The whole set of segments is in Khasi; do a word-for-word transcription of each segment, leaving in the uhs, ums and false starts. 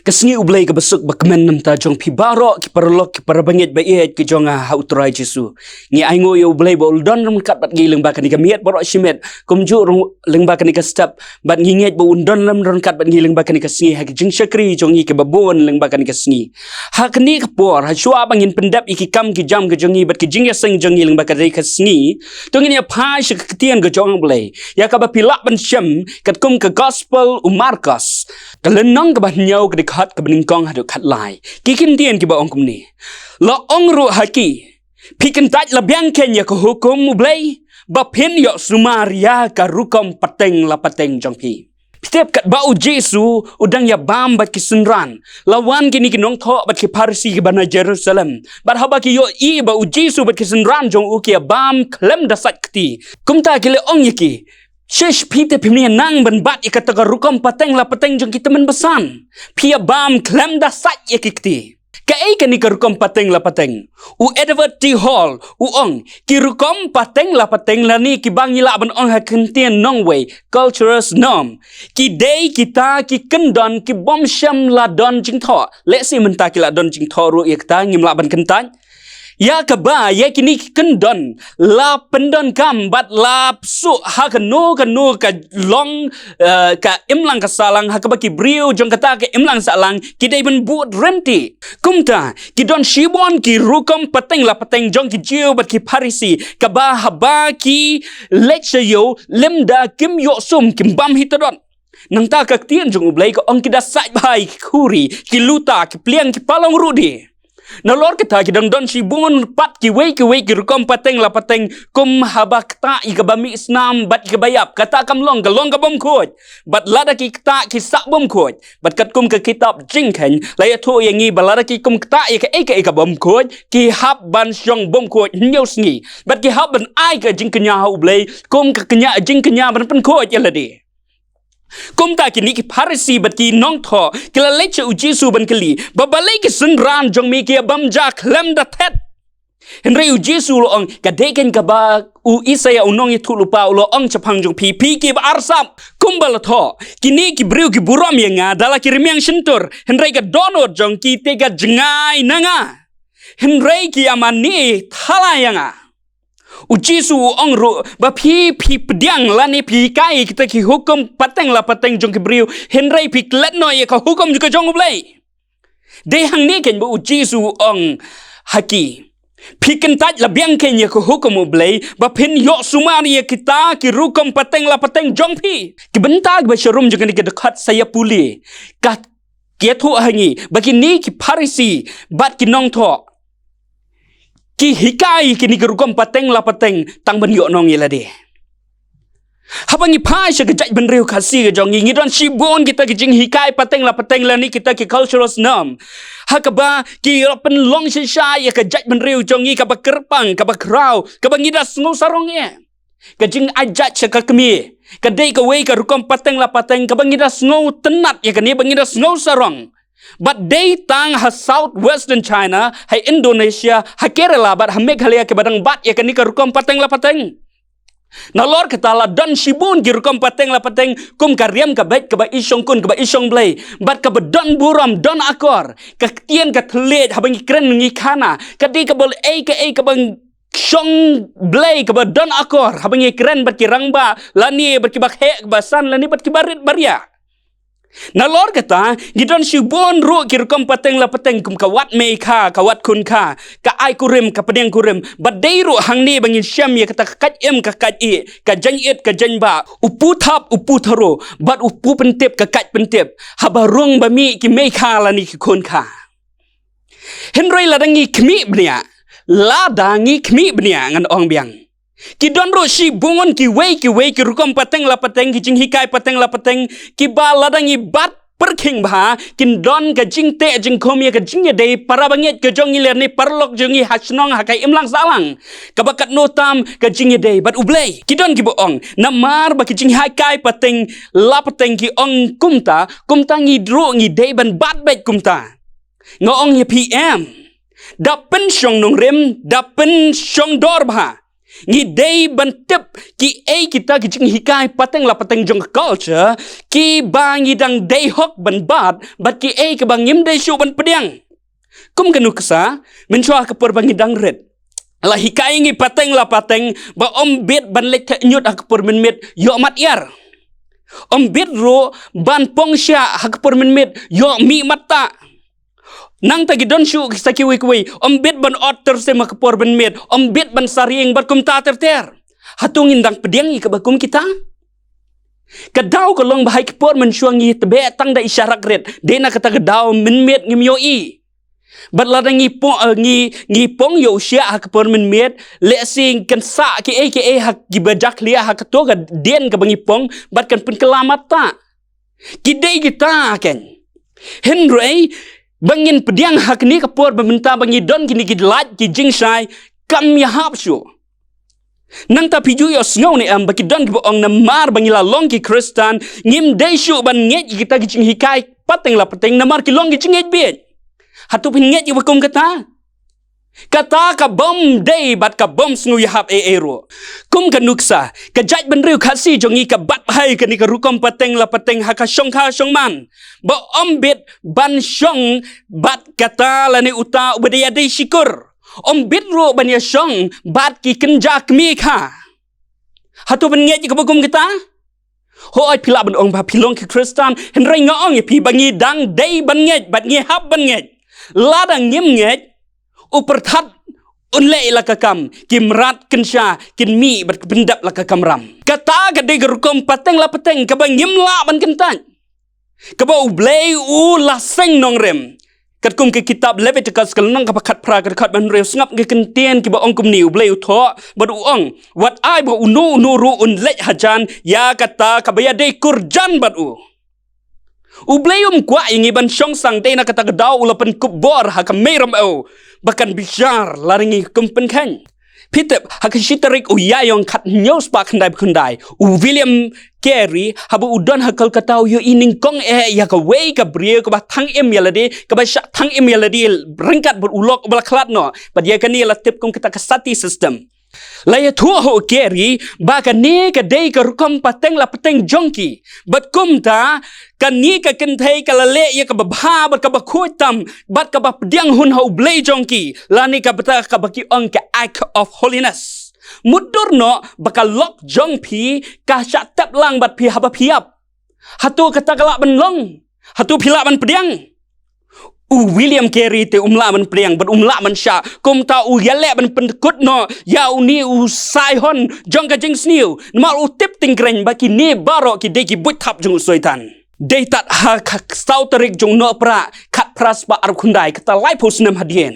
Ka sngi U Blei kaba suk ba kmen namar jong phi baroh ki paralok ki parabangeit ba ïeit ki jong nga ha U Trai Jisu. Ngi ainguh ïa U Blei ba u la don ryngkat bad ngi lyngba kane ka miet baroh shi miet, kumjuh rung-, lyngba kane ka step, bad ngi ngeit ba un don lem ryngkat bad ngi lyngba kane ka sngi ha ki jingshakri jong ngi kiba bun lyngba kane ka sngi. Ha kane ka por, ha shuwa ba ngin pyndep ïa ki kam ki jam ka jong ngi bad ki jingïaseng jong ngi lyngba kane ka sngi, to ngin ïa phai sha ka ktien ka jong U Blei, ïa kaba phi lah ban shem katkum ka Gospel u Markos, ka lynnong kaba hynñiew, ka dkhot kaba nyngkong haduh khatlai. Ki kyntien kiba ong kumne: La ong ruh ha ki: Phi kyntait la biang khein ïa ka hukum U Blei, ba phin ïoh sumar ïa ka rukom pateng la pateng jong phi. Phi tip, katba U Jisu u dang ïa bam bad ki synran, la wan kine ki nongthoh bad ki Pharisi kiba na Jerusalem. Bad haba ki ïohi ba U Jisu bad ki synran jong u ki ïa bam khlem da sait kti, kumta ki la ong ïa ki: Shish, phi te phim ïa nang ban bat ïa kata ka rukom pateng la pateng jong ki tymmen basan. Phi ïa bam khlem da sait ïa ki kti. Kaei kane ka rukom pateng la pateng? U Edward T Hall u ong, ki rukom pateng la pateng lane kiba ngi lah ban ong ha ka ktien nongwei, cultural norm, ki dei kita ki kyndon ki bym shym la don jingthoh. Lehse mynta ki la don jingthoh ruh ïa kata, ngim lah ban kyntait. Ïa kaba ïa kine ki kyndon la pyndonkam bad la pynsuh ha kano kano ka long, eh, ka imlang ka sahlang, ha kaba ki briew jong kata ka imlang sahlang ki dei ban bud ryntih. Kumta ki don shibun ki rukom pateng la pateng jong ki Jiw bad ki Pharisi, kaba haba ki leit sha ïew lymda kim ïoh sum, kim bam hi tadot. Nangta ka ktien jong U Blei ka ong ki da sait bha ïa ki khuri, ki luta, ki pliang, ki palong ruh de. Nalor kata ki dang don shibun pat kiwei kiwei ki rukom pateng la pateng, kum haba ktah ïa kaba mih snam bad ïa kaba ïap, kata kam long, ka long ka bym khuid. Bad lada ki ktah ki sah bym khuid. Bad katkum ka kitab Jingkheiñ la ïathuh ïa ngi ba lada ki kum ktah ïa kaei kaei ka bym khuid, ki hap ban shong bym khuid hynñiew sngi. Bad ki hap ban ai ka jingkñia ha U Blei kum ka kñia, jingkñia ban pynkhuid ïa lade. Kumta kine ki Pharisi bad ki nongthoh ki la leit sha U Jisu ban kylli, ba balei ki synran jong me ki ïa bam ja khlem da thet? Hynrei U Jisu u la ong, ka dei keiñ kaba u Isaïah u nongïathuhlypa u la ong shaphang jong phi, phi kiba arsap. Kumba la thoh, kine ki briew ki burom ïa nga da la ki rmiang shyntur, hynrei ka dohnud jong ki te ka jngai na nga. Hynrei ki ïa mane thala ïa nga. U Jisu u ong ruh ba phi, phi pdiang lane phi hikai kita ki hukum pateng la pateng jong ki briew, hynrei phi klet noh ïa ka hukum jong ka jong U Blei. Dei hangne keiñ ba U Jisu u ong ha ki, phi kyntait la biang khein ïa ka hukum U Blei, ba phin ïoh sumar ïa kita ki rukom pateng la pateng jong phi. Ki bynta kiba sharum jong kane ka dkhot sa ïa pule, ka ïathuh ha ngi ba kine ki Pharisi bad ki nongthoh ki hikai kine ki rukom pateng la pateng tang ban ïoh nong ïa lade. Haba ngi phai sha ka jaitbynriew Khasi ka jong ngi, ngi don shibun kita ki jinghikai pateng la pateng lane kita ki cultural norm, ha kaba ki ïa pynlong shisha ïa ka jaitbynriew jong ngi kaba kyrpang, kaba khraw, kaba ngi da sngew sarong ïa. Ka jingai jait sha ka kmie ka dei kawei ka rukom pateng la pateng kaba ngi da sngew tynnat ïa kane, ba ngi da sngew sarong. Bad dei tang ha South Western China, ha Indonesia, ha Kerala bad ha Meghalaya kiba dang bat ïa kane ka rukom pateng la pateng. Nalor kata la don shibun ki rukom pateng la pateng, kum ka riam ka beit kaba i shongkun, kaba i shongblei, bad kaba don burom, don akor. Ka ktien ka thylliej haba ngi kren ngi khana, ka dei kaba ei kaei kaba shongblei, kaba don akor haba ngi kren bad ki rangbah lane bad kiba kheh kiba san lane bad kiba rit ba riah. Nalor kata ngi don shibun ruh ki rukom pateng la pateng, kum ka wat mei kha, ka wat khun kha, ka ai kurim, ka pdiang kurim. Bad dei ruh hangne ba ngin shem ïa kata ka kait im ka kait ih, ka jaiñ it ka jaiñ bah, u pu thap u pu tharo, bad u pu pyntip ka kait pyntip, haba rung ba mih ki mei kha lane ki khun kha. Hynrei lada ngi khmih bniah, lada ngi khmih bniah, ngan ong biang, ki don ruh shibun kiwei kiwei ki rukom pateng la pateng, ki jinghikai pateng la pateng, kiba lada ngi bat pyrkhing bha kin don ka jingteh jingkhum ïa ka jingïadei parabangeit ka jong ngi lane paralok jong ngi ha shnong ha ka imlang sahlang. Kaba katno tam ka jingïadei bad U Blei. Ki don kiba ong, namar ba ki jinghikai pateng la pateng ki ong kumta, kumta ngi ruh ngi dei ban bat beit kumta. Nga ong ïa phi em, da pynshong nongrim, da pynshong dor bha. Ngi dei ban tip kiei kita ki jinghikai pateng la pateng jong ka culture, kiba ngi dang dei hok ban bat, bad kiei kiba ngim dei shuh ban pdiang. Kum ka nuksa, mynshuwa ha ka por ba ngi dang rit, la hikai ngi pateng la pateng ba ym bit ban leit theh ñiut ha ka por mynmiet, ïoh mat ïar. Ym bit ruh ban pong shiah ha ka por mynmiet, ïoh mih mat tah. Nangta ki don shuh ki sa kiwei kiwei, ym bit ban ot tyrsim ha ka por mynmiet, ym bit ban sariang bad kumta ter ter. Hato ngin dang pdiang ïa kaba kum kita? Ka daw ka long ba ha ka por mynshuwa ngi tbeh tang da i sharak rit, dei na kata ka daw mynmiet ngim ïohi. Bad lada ngi pong, eh, ngi, ngi pong ïa u shiah ha ka por mynmiet, lehse kan sah kiei kiei ha kiba jakhlia ha kato ka dien kaba ngi pong, bad kan pynkylla mat tah. Ki dei kita kein. Hynrei ba ngin pdiang ha kane ka por ba mynta ba ngi don kine ki lait ki jingshai, kam ïahap shuh. Nangta phi ju ïohsngew ne em ba ki don kiba ong namar ba ngi la long ki Khristan, ngim dei shuh ban ngeit ïa kita ki jinghikai pateng la pateng namar ki long ki jingngeit bieit. Hato phin ngeit ïa ba kum kata? Kata ka bym dei bad ka bym sngewïahap ei ei ruh. Kum ka nuksa, ka jaitbynriew Khasi jong ngi ka bat bha ïa kane ka rukom pateng la pateng ha ka shongkha shongman. Ba ym bit ban shong bad kata lane uta uba dei ïadei shikur. Ym bit ruh ban ïashong bad ki kynja kmie kha. Hato phin ngeit ïa kaba kum kata? Hooid, phi lah ban ong ba phi long ki Khristan, hynrei nga ong ïa phi ba ngi dang dei ban ngeit bad ngi hap ban ngeit. Lada ngim ngeit, u pyrthat un leh la ka kam, ki mrad kynsha kin mih bad pyndep la ka kamram. Kata ka dei ka rukom pateng la pateng kaba ngim lah ban kyntait, kaba U Blei u la seng nongrim. Katkum ka kitab Leviticus ka lynnong kaba khatphra, ka dkhot ba hynriew, sngap ki kyntien kiba ong kumne: U Blei u thoh bad u ong, wat ai ba uno uno ruh un leit hajan ïa kata kaba ïadei kurjan bad u. U Blei um kwah ïa ngi ban shong sang, dei na kata ka daw u la pynkup bor ha ka mei rymew ba kan bishar lada ngi kum pynkheiñ. Phi tip, ha ka shi tarik u Ïaïong khathynñiew spah khyndai phew khyndai, u William Carey, haba u don ha Kolkata, u ïohi nyngkong eh ïa kawei ka briew kaba thang im ïa lade, kaba shah thang im ïa lade ryngkat bad u lok uba la khlad noh, bad ïa kane la tip kum kata ka sati system. La ïathuh ha u Carey ba kane ka dei ka rukom pateng la pateng jong ki. Bad kumta, kane ka kynthei ka la leh ïa kaba bha bad kaba khuid tam bad kaba pdiang hun ha U Blei jong ki, lane kaba ta, kaba ki ong ka act of holiness. Mutdur noh ba ka lok jong phi ka shah tep lang bad phi haba phi ïap. Hato kata ka lah ban long? Hato phi lah ban pdiang? U William Carey te um lah ban pdiang bad um lah ban shah. Kumta u ïaleh ban pynkut noh ïa une u saihon jong ka jingsniew. Namar u tip tyngkreiñ ba kine baroh ki dei ki buit thap jong u Soitan. Dei tad ha ka saw tarik jong u Nohprah khatphra spah arphew khyndai, kata laiphew snem hadien,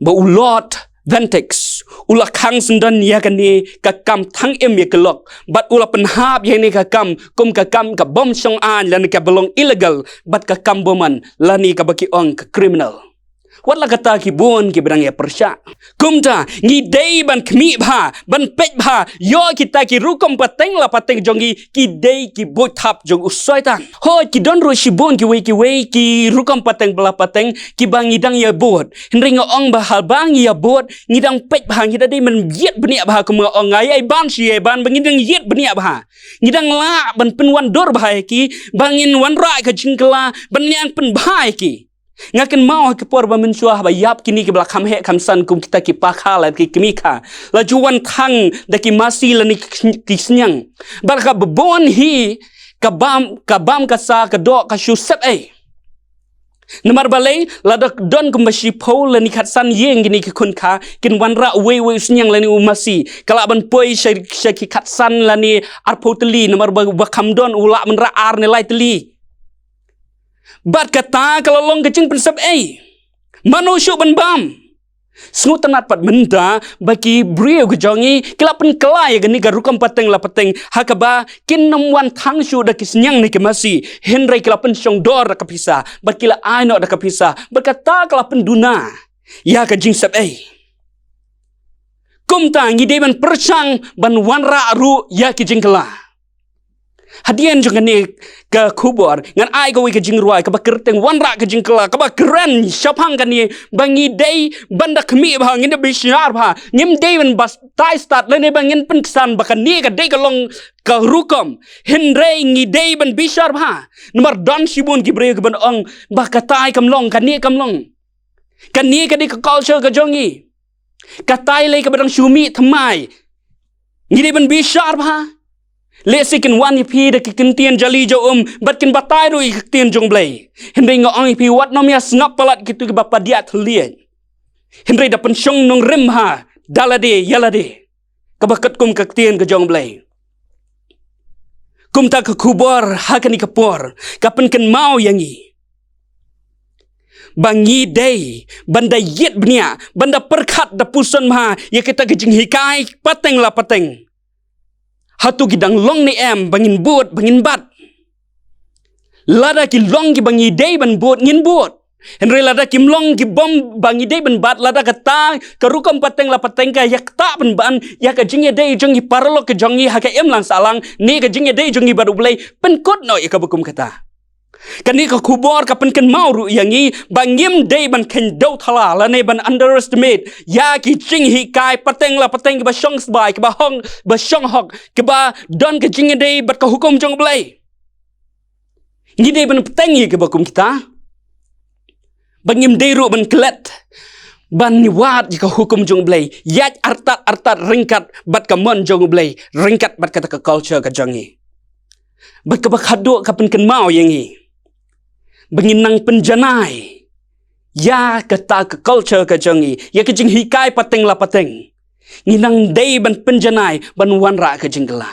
ba u Lord Venticks u la khang syndon ïa kane ka kam thang im ïa ki lok, bad u la pynhap ïa kane ka kam kum ka kam ka bym shong aiñ lane kaba long illegal, bad ka kam bymman lane kaba ki ong ka criminal. Wat la katta ki bun kiba dang ïa pyrshah. Kumta, ngi dei ban khmih bha, ban peit bha ïa kita ki rukom pateng la pateng jong ngi, ki dei ki buit thap jong u Soitan. Hooid, ki don ruh shibun kiwei kiwei ki rukom pateng la pateng kiba ngi dang ïa bud. Hynrei nga ong ba haba ngi ïa bud, ngi dang peit bha, ngi da dei ban ïit bniah bha, kum nga ong, nga ïai ban shi ïai ban ba ngi dang ïit bniah bha. Ngi dang lah ban pynwandur bha ïa ki, ba ngin wanrah ka jingkylla, ban ïeng pynbha ïa ki. Nga kynmaw ha ki por ba mynshuwa haba ïap kine kiba la kham heh kham san kum kita ki pakha lane ki kmie kha, la ju wan thang da ki masi lane ki, ki sniang. Bad kaba bun hi ka bam, ka bam ka sa, ka doh ka shu sep ei. Namar balei, lada don kumba shiphew lane khatsan ïing kine ki khun kha, kin wanrah uwei uwei u sniang lane u masi, ka lah ban poi sha, sha ki khatsan lane arphew tylli, namar ba, ba kham don u lah ban rah ar ne lai tylli. Bad kata ka la long ka jingpynsep ei. Mano shuh ban bam? Sngewtynnat pat mynta ba ki briew ki jong ngi ki la pynkylla ïa kane ka rukom pateng la pateng, ha kaba kin nym wan thang shuh da ki sniang ne ki masi, hynrei ki la pynshong dor da ka pisa, bad ki la ai noh da ka pisa, bad kata ka la pynduna ïa ka jingsep ei. Kumta ngi dei ban pyrshang ban wanrah ruh ïa ki jingkylla. Hadien jong kane ka khubor ngan ai kawei ka jingrwai kaba kyrteng Wanrah ka Jingkylla, kaba kren shaphang kane ba ngi dei ban da khmih bha, ngin da bishar bha. Ngim dei ban batai stad lane ba ngin pynksan ba kane ka dei ka long ka rukom. Hynrei ngi dei ban bishar bha. Namar don shibun ki briew kiban ong ba katai kam long, kane kam long. Kane ka dei ka culture ka jong ngi. Katai lei kaba dang shu mih thymmai. Ngi dei ban bishar bha. Lehse kin wan ïa phi da ki ktien jali jaum bad kin batai ruh ïa ki ktien jong U Blei. Hynrei nga ong ïa phi, wat nym ïa sngap palat kito kiba padiah thylliej. Hynrei da pynshong nongrim bha da lade ïa lade. Kaba katkum ka ktien ka jong U Blei. Kumta ka khubor ha kane ka por ka pynkynmaw ïa ngi ba ngi dei ban da ïit bniah, ban da pyrkhat da puson bha ïa kita ki jinghikai pateng la pateng. Hato ki dang long ne em ba ngin bud, ba ngin bat? Lada ki long kiba ngi dei ban bud, ngin bud. Hynrei lada kim long ki bym ba ngi dei ban bat, lada kata ka rukom pateng la pateng ka ïa ktah pynban ïa ka jingïadei jong ngi paralok ka jong ngi ha ka imlang sahlang, ne ka jingïadei jong ngi bad U Blei, pynkut noh ïa kaba kum kata. Kane ka khubor ka pynkynmaw ruh ïa ngi ba ngim dei ban kheiñ dew thala lane ban underestimate ïa ki jinghikai pateng la pateng kiba shong sbai, kiba hok, ba shong hok, kiba don ka jingïadei bad ka hukum jong U Blei. Ngi dei ban bteng ïa kiba kum kita. Ba ngim dei ruh ban klet ban wad ïa ka hukum jong U Blei. Ïaid artat artat ryngkat bad ka mon jong U Blei, ryngkat bad kata ka culture ka jong ngi. Bad kaba khatduh ka pynkynmaw ïa ngi ba ngin nang pynjanai ïa kata ka culture ka jong ngi, ïa ka jinghikai pateng la pateng. Ngi nang dei ban pynjanai ban wanrah ka jingkylla.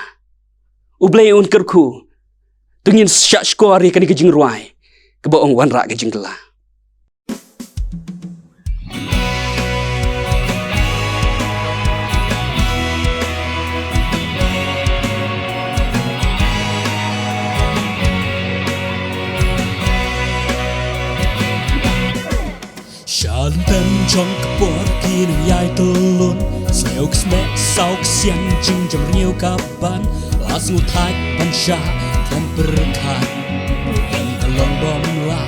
U Blei un kyrkhu. To ngin shah shkor ïa kane ka jingrwai kaba ong Wanrah ka Jingkylla. Sha lynter jong ka por ki nongïaid tylun, sniew ka snieh, saw ka siang, jingjam rngiew ka ban, la sngewthuh ban shah khlem pyrkhat, em ka long bym lah.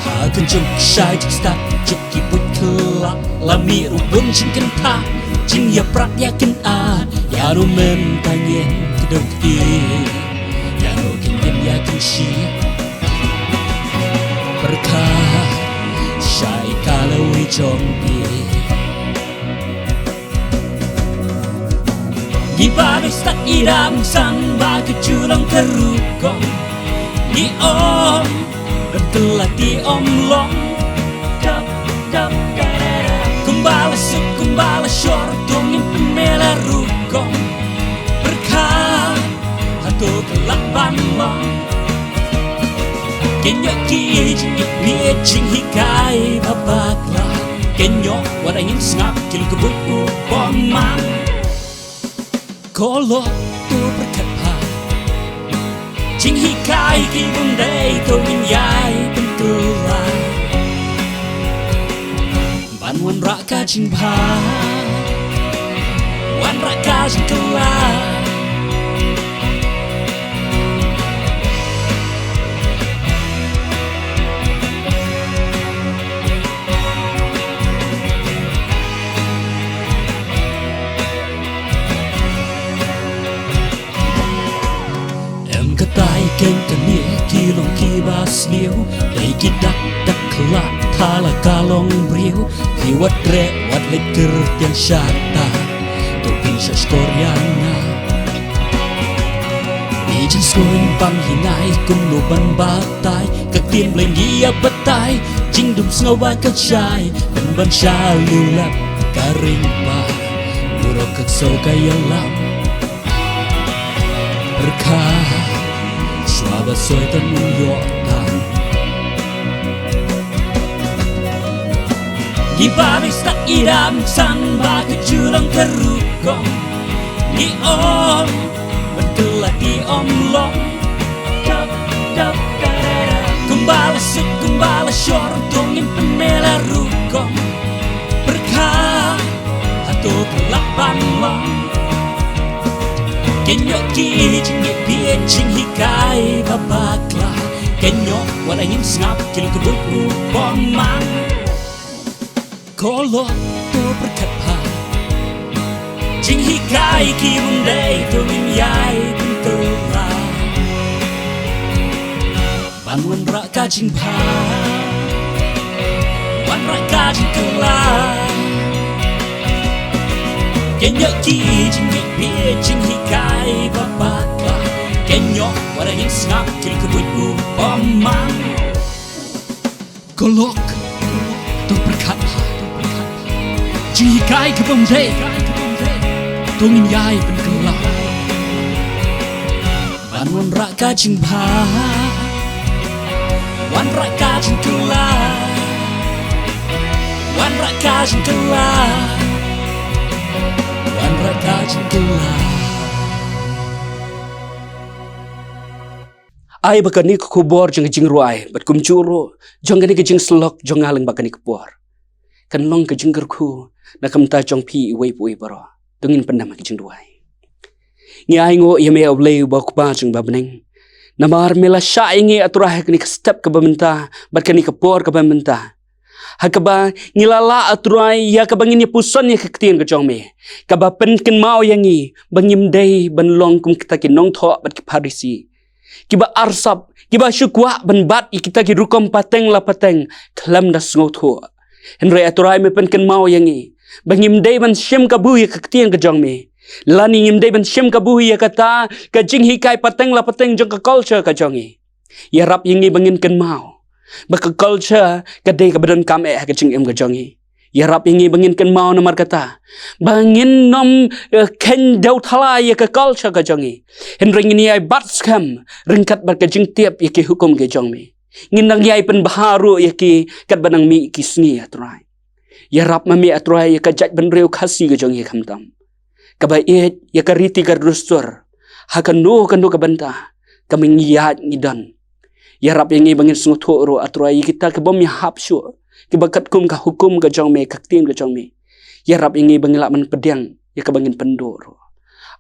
Ha ka juk shai jingstad, juk ki buit kylla, la mih ruh bun jingkyntha, jingïaprat ïakynad, ïa ruh mynta ngin kdew kti, ïa ruh kin ïa kin shi. Pyrkhat shai ka lawei jong phi. Ngi ba dei stad i dang san ba ka ju long ka rukom. Ngi ong ban kylla te ym long. Dap, dap, da, da, da. Kumba la suk, kumba la shor, to ngin pynmih la rukom. Pyrkhat, hato ka lah ban long. Kin ïoh ki jingïeit, jinghikai ba bakla. Kin ïoh wat ngin sngap ki lok ka buit u bymman. Ko lok to pyrkhat bha. Jinghikai ki bym dei, to ngin ïai pynkylla. Ban wanrah ka jingbha, wanrah ka jingkylla. Em katai keiñ kane ki long kiba sniew, dei ki dak dak khlad thala ka long briew. Phi wat treh wat leit kyrtiang shata, to phin shah shkor ïa nga. Ngi jingsngew bang hi ngai kumno ban batai, ka ktien Blei ngi ïa batai, jingdum sngewbha ka jai, pynban sha liw lap ka ring ba, burom ka ksew ka ïalam. Pyrkhat, shuwa ba soi tang u ïoh tang. Ngi ba dei stad i dang san ba ka ju long ka rukom. Ngi ong ban kylla te ym long. Dap, dap, da, da, da. Kumba la suk, kumba la shor, to ngin pynmih la rukom. Pyrkhat, hato ka lah ban long. Ïoh ki jingïeit, jinghikai ba bakla. Ïoh wat la ngim sngap ki lok kbuid u bym man. Ko lok to pyrkhat bha. Jinghikai ki bym dei to ngin ïai pynkylla. Ban wanrah ka jingbha, wanrah ka jingkylla. Ïoh ki jingïeit, jinghikai ba bakla. Ïoh wat la ngim sngap ki lok kbuid u bym man. Ko lok to pyrkhat bha. Jinghikai ki bym dei to ngin ïai pynkylla. Ban wanrah ka jingbha, wanrah ka jingkylla. Wanrah ka jingkylla, wanrah ka jingkylla. Ai ba kane ka khubor jong ka jingrwai bad kumjuh ruh jong kane ka jingsyllok jong nga lyngba kane ka por kan long ka jingkyrkhu na ka bynta jong phi iwei pa iwei baroh. To ngin pyndem ha ka jingduwai. Ngi ainguh ïa me, A Blei uba U Kpa jong ngi uba ha bneng, namar me la shah ïa ngi, A Trai, ha kane ka step kaba mynta bad kane ka por kaba mynta, ha kaba ngi la lah, A Trai, ïa kaba ngin ïa puson ïa ka ktien ka jong me, kaba pynkynmaw ïa ngi ba ngim dei ban long kum kita ki nongthoh bad ki Pharisi, kiba arsap, kiba shu kwah ban bat ïa kita ki rukom pateng la pateng khlem da sngewthuh. Hynrei, A Trai, me pynkynmaw ïa ngi ba ngim dei ban shim kabu ïa ka ktien ka jong me, lane ngim dei ban shim kabu ïa kata ka jinghikai pateng la pateng jong ka culture ka jong ngi. Ïarap ïa ngi ba ngin kynmaw ba ka culture ka dei kaba donkam eh ha ka jingim ka jong ngi. Ïarap ïa ngi ba ngin kynmaw namar kata ba ngin nym, eh, kheiñ dew thala ïa ka culture ka jong ngi, hynrei ngin ïai bat skhem ryngkat bad ka jingtip ïa ki hukum ki jong me. Ngin nang ïai pynbha ruh ïa ki katba nang mih ki sngi, A Trai. Ïarap ma me, A Trai, ïa ka jaitbynriew Khasi ka jong ngi khamtam, kaba ïeit ïa ka riti ka dustur ha kano kano ka bynta kaba ngi ïaid ngi don. Ïarap ïa ngi ba ngin sngewthuh ruh, A Trai, ïa kita ki bym ïahap shuh, kiba katkum ka hukum ka jong me, ka ktien ka jong me. Ïarap ïa ngi ba ngin lah ban pdiang ïa kaba ngin pynduh ruh,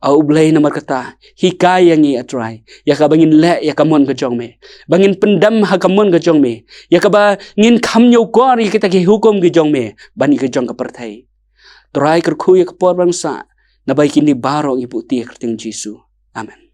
A U Blei. Namar kata, hikai ïa ngi, A Trai, ïa kaba ngin leh ïa ka mon ka jong me, ba ngin pyndem ha ka mon ka jong me, ïa kaba ngin kham ñiewkor ïa kita ki hukum ki jong me ban ïa ka jong ka pyrthei. Trai, kyrkhu ïa ka por ba ngi sah, naba ïa kine baroh ngi buhti ha ka kyrteng Jisu. Amen.